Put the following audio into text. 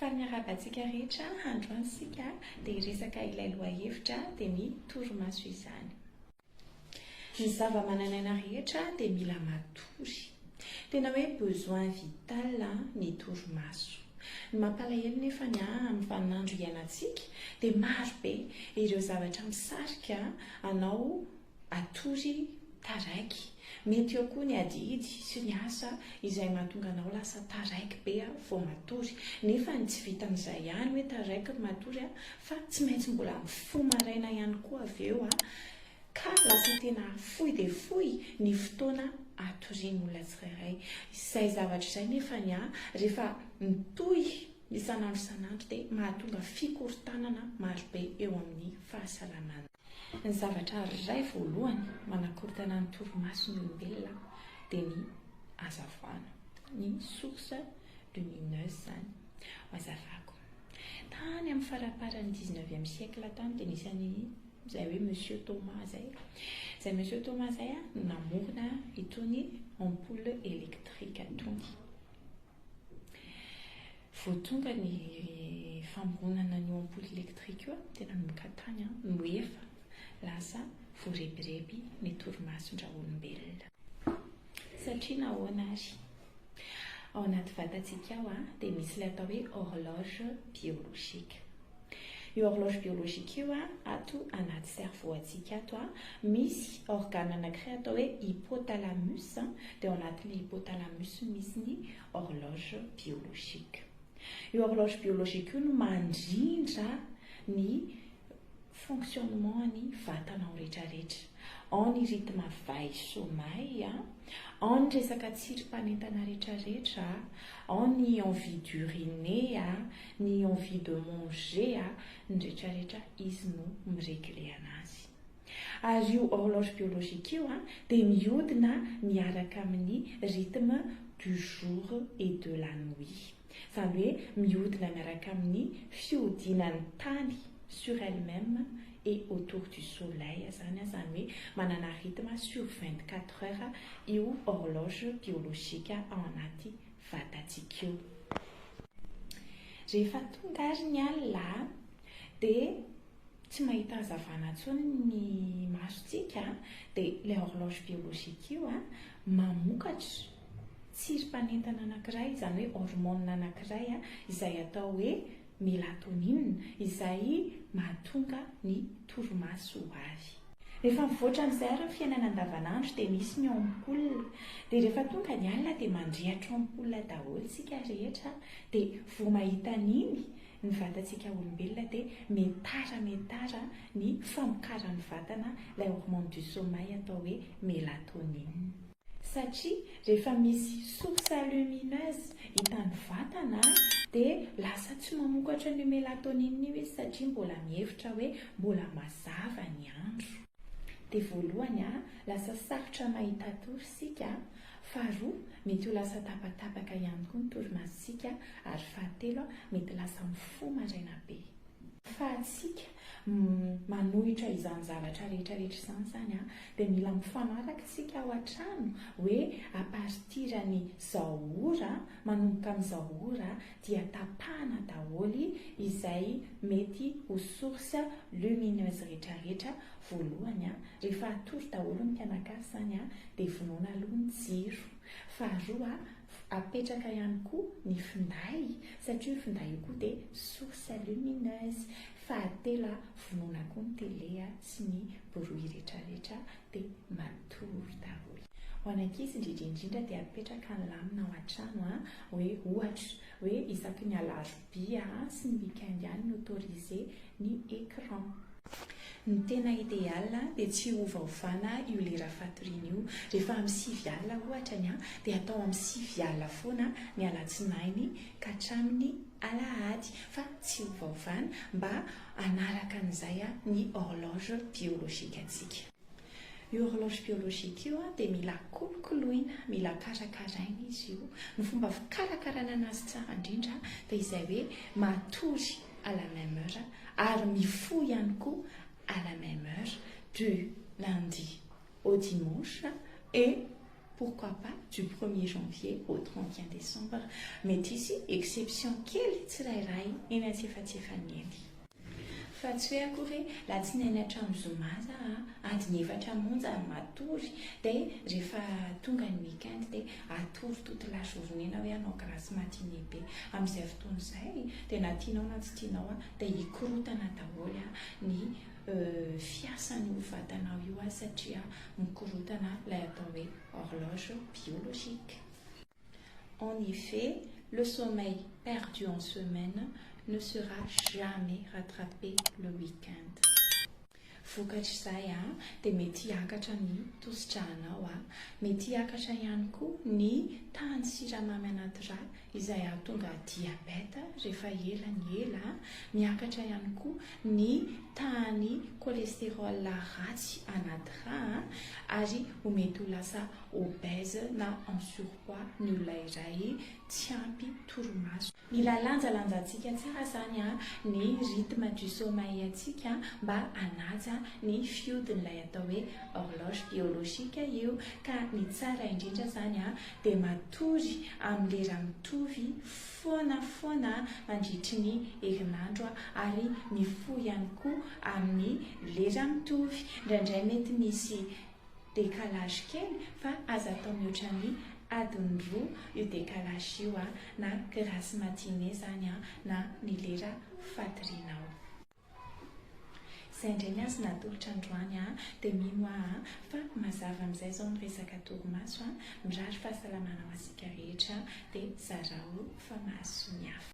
Faly miarahaba antsika rehetra, androany isika dia hiresaka ilay lohahevitra dia ny torimaso izany. Ny zava-manan'aina rehetra dia mila matory. Tena hoe besoin vital ny torimaso. Ny mampalahelo nefa ny amin'ny vaninandro iainantsika dia maro be ireo zavatra misarika anao Atory taraiky. Mety eo koa ny adidy sy ny asa izay mahatonga anao lasa taraiky be vao matory. Nefa ny tsy vitan'izay ihany hoe taraiky ny matory fa tsy maintsy mbola mifoha maraina ihany koa avy eo ka lasa tena fohy dia fohy ny fotoana atorian'ny olona tsirairay. Izay zavatra izay nefa ny rehefa mitohy isan'andro isan'andro dia mahatonga fikorontanana marobe eo amin'ny fahasalamana. Ny zavatra iray voalohany manakorontana ny torimason'ny olombelona dia ny hazavana, ny source lumineuse izany. Ho hazavako. Tany amin'ny faramparan'ny dix-neuvième siècle tany dia nisy an'izay hoe Monsieur Thomas izay. Izay Monsieur Thomas izay no namorona itony ampoule électrique itony. Vao tonga ny famoronana an'io ampoule électrique io dia nanomboka tany no efa lasa voarebireby ny torimason-draolombelona. Satria nahoana ary? Ao anaty vatantsika ao dia misy ilay atao hoe horloge biologique. Io horloge biologique io ato anaty cerveau antsika ato misy organe anankiray atao hoe hypothalamus dia ao anatin'ilay hypothalamus misy ny horloge biologique. Io horloge biologique io no mandrindra ny fonctionnement ny vatanao rehetrarehetra. Ao ny rythme veille sommeil, ao ny resaka tsirim-panentana rehetrarehetra, ao ny envie d'uriner, ny envie de manger, ny rehetrarehetra izy no mi-regler anazy. Ary io horloge biologique io dia mihodina miaraka amin'ny rythme du jour et de la nuit. Izany hoe mihodina miaraka amin'ny fihodinan'ny tany sur elle-même et autour du soleil izany, izany hoe manana rythme sur 24 heures io horloge biologique ao anaty vatantsika io. Rehefa tonga ary ny alina dia tsy mahita hazavana intsony ny masontsika dia ilay horloge biologique io mamokatra tsirim-panentana anankiray, izany hoe hormone anankiray izay atao hoe mélatonine izay mahatonga ny torimaso ho avy. Rehefa mivoatra amin'izay ary ny fiainana andavanandro dia misy ny ampoule. Dia rehefa tonga ny alina dia mandrehitra ampoule daholo isika rehetra dia vao mahita an'iny ny vatantsika olombelona dia mihatara mihatara ny famokaran'ny vatana ilay hormone du sommeil atao hoe mélatonine. Satria rehefa misy source lumineuse hitan'ny vatana dia lasa tsy mamokatra an'io mélatonine io izy satria mbola mihevitra hoe mbola mazava ny andro. Dia voalohany, lasa sarotra mahita tory isika. Faharoa, mety ho lasa tapatapaka ihany koa ny torimasontsika ary fahatelo, mety lasa mifoha maraina be. Ahafahantsika manohitra izany zavatra rehetra rehetra izany izany dia mila mifanaraka isika ao an-trano hoe à partir ny zao ora, manomboka amin'izao ora dia tapahana daholo izay mety ho source lumineuse rehetra rehetra voalohany rehefa hatory daholo ny mpianakavy izany dia vonoina aloha ny jiro. Faharoa, apetraka ihany koa ny finday satria io finday io koa dia source lumineuse. Fahatelo, vonoina koa ny télé sy ny bruit rehetrarehetra dia matory daholo. Ho an'ny ankizy indrindra indrindra dia apetraka ny lamina ao an-trano hoe ohatra hoe isaky ny alarobia sy ny week-end ihany no autorisé ny écran. Ny tena idéal dia tsy ovaovana io lera fatoriana io. Rehefa amin'ny 9 alina ohatra ny dia atao amin'ny 9 alina foana ny alatsinainy ka hatramin'ny alahady fa tsy ovaovana mba hanaraka an'izay ny horloge biologique antsika. Io horloge biologique io dia mila kolokoloina, mila karakaraina izy io. Ny fomba fikarakarana anazy tsara indrindra dia izay hoe matory à la même heure ary mifoha ihany koa à la même heure du lundi au dimanche et. Pourquoi pas du premier janvier au 31 décembre. Mety hisy exception kely tsirairay eny antsefatsefany eny. Fa tsy hoe akory hoe latsinainy hatramin'ny zoma za a, adiny efatra monja no matory dia rehefa tonga ny week-end dia atory toute la journée na hoe hanao grasse matinée be. Amin'izay fotoana izay dia na tianao na tsy tianao a dia hikorotana daholo ny fiasan'io vatanao io satria mikorotana ilay atao hoe horloge biologique. En effet, le sommeil perdu en semaine ne sera jamais rattrapé le week-end. Vokatr'izay a dia mety hiakatra ny tosidranao a, mety hiakatra ihany koa ny tahan'ny siramamy anaty rà izay hahatonga diabeta rehefa ela ny ela, miakatra ihany koa ny tahan'ny cholestérol ratsy anaty rà ary ho mety ho lasa obèse na en surpoids ny olona iray tsy ampy torimaso. Mila lanjalanjantsika tsara izany ny rythme du sommeil antsika mba hanaja ny fihodin'ilay atao hoe horloge biologique io. Ka ny tsara indrindra izany dia matory amin'ny lera mitovy foana foana mandritry ny herinandro ary mifoha ihany koa amin'ny lera mitovy. Indraindray mety misy décalage kely fa aza atao mihoatra ny adiny roa io décalage io na grasse matinée izany na ny lera fatorianao. Izay indray ny azo natolotra androany dia mino aho fa mazava amin'izay izao ny resaka torimaso. Mirary fahasalamana ho antsika rehetra dia zarao fa mahasoa ny hafa.